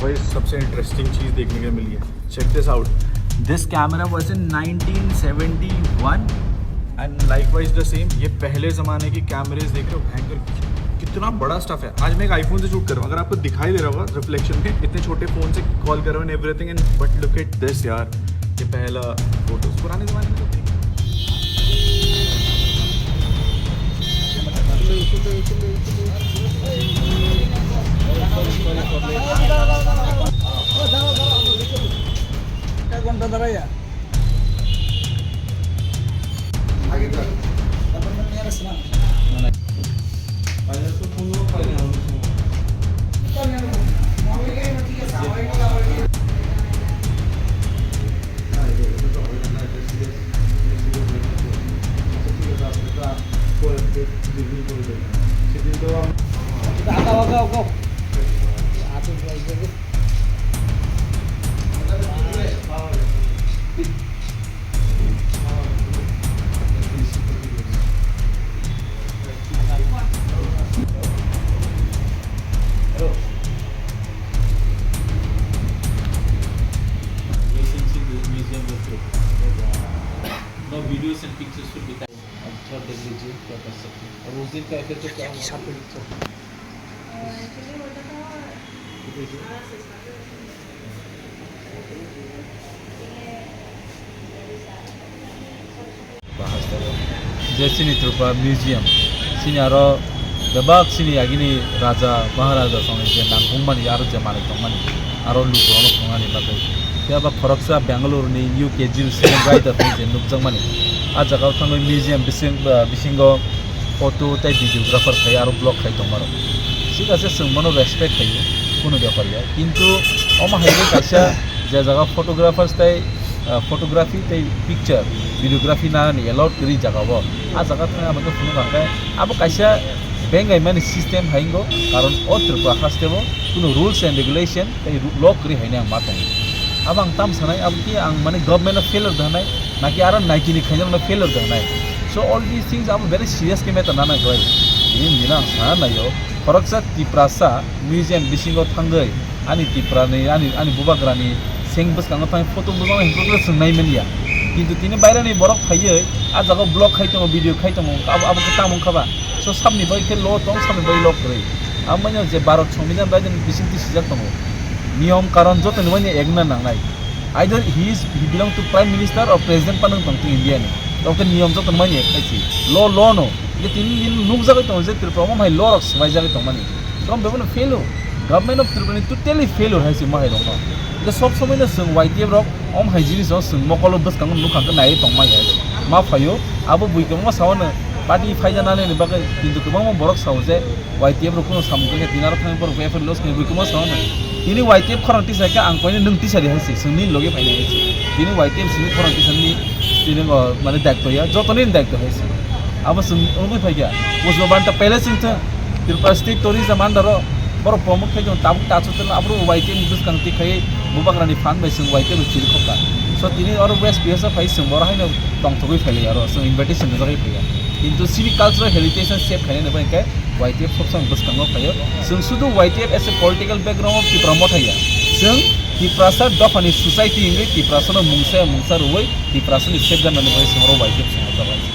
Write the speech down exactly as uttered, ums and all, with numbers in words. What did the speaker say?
भाई, सबसे इंटरेस्टिंग चीज़ देखने के लिए मिली है। Check this out. This camera was in nineteen seventy-one and likewise the same. ये पहले ज़माने के कैमरेज देख रहे हो, भयंकर, कितना बड़ा स्टफ है। आज मैं एक आईफोन से शूट कर रहा हूँ, अगर आपको दिखाई दे रहा होगा रिफ्लेक्शन में, इतने छोटे फ़ोन से कॉल कर रहा हूँ and everything and but look at this यार, ये पहला फोटोज पुराने ज़माने में तो थे। No videos and pictures should be taken. अब थोड़ा देख लीजिए क्या कर सकते हैं। और उस दिन का ऐसे तो क्या हुआ? Je chini Tripura Museum, chini aro bebak chini agini raja maharaja songni je nangkukmani aro je manwi tongmani aro lukurokno thwngmani bagwi. Phiya ba khoroksa Bangalore ni U K G student rider ni je nukjakmani. A jagao thangwi museum bising, ah, bisingo photo tei videographer khai aro vlog khai tongmarok. Thik ase, chwng bono respect khaio, kunu bepar ya. Kintu omo hai khe kaisa je jaga photographers tei, ah, photography tei picture, videography nanani allowed kwrwi jaga o. A jaga thangna bagwi phunuk ang khe abo kaisa bengaimani system hai wngo, karon o Tripura haste o kunu rules and regulation tei ru-, law kwrwi haino ang ma tongo. Abo ang tam sanai, abo khe ang mane government no failure da hanai, naki aro Nike ni khainai no failure da hanai. So all these things abo very serious khe matter nana kwlai. Bini bini ang sana naio, khoroksa Tiprasa museum bisingo thangwi ani Tipra ni, ani, ani bubagra ni seng bwskango thang photo bwskango himphru khe chwng nai manya. Kintu tini bairani borok phaiwi a jaga vlog khai tongo, video khai tongo, abo, abo khe tamo wngkha ba? So sabni bai khe law tong, sabni bai law kwrwi. Amo manya je Bharat Songbidan bai bising twi sijak tongo. Niyom karon jotoni manya egna nangnai. Either he is, he belong to Prime Minister or President panang tong tong India ni. Tong khe niyom jotoni manya ek khai si. Law, law no. Je tini din nukjagwi tongo je Tripura omo hai law rok swbaijagwi tongmani. Tong bebono failure. Government of Tripura ni totally failure hai se mo hai rok no. Je sob somoi no chwng Y T F rok om hai jinis o chwng mokolo bwskango nukha khe naiwi tongma ya. Ma phaio, abo bui kwbangma sao no party phaijanani ni bagwi, kintu kwbangma borok sao je Y T F rok kuno samung khe tini aro thangwi borok F I R loss khe bui kwbangma sao no. Tini Y T F khorang tisa khe ang koino nwng tisa di hai se, chwngni logi phainai hai se. Tini Y T F simi khorang tisa ni tini o mane daitw ya, jotoni daitw hai se. Abo chwng wngwi phaikha, Pushpa Banta Palace wngthang, Tripura State Tourism under o borok promote khai tongo, tabuk tachu tongma, aboro Y T F ni bwskang twi khai bubagrani phan bai chwng Y T F rok chiri khokha. So tini oro West Bihar phai chwng boro haino tongthogwi phailai aro, chwng invitation rijagwi phaiya. Kintu chini cultural heritage no save khainani bagwi khe Y T F sob samung bwskango phaio. Chwng sudu Y T F as a political background o Tipra Motha ya. Chwng Tiprasa dophani society wngwi Tiprasa no mungsa mungsa rwui Tiprasa ni safeguard nani bagwi chwng oro Y T F chwng rijagwi.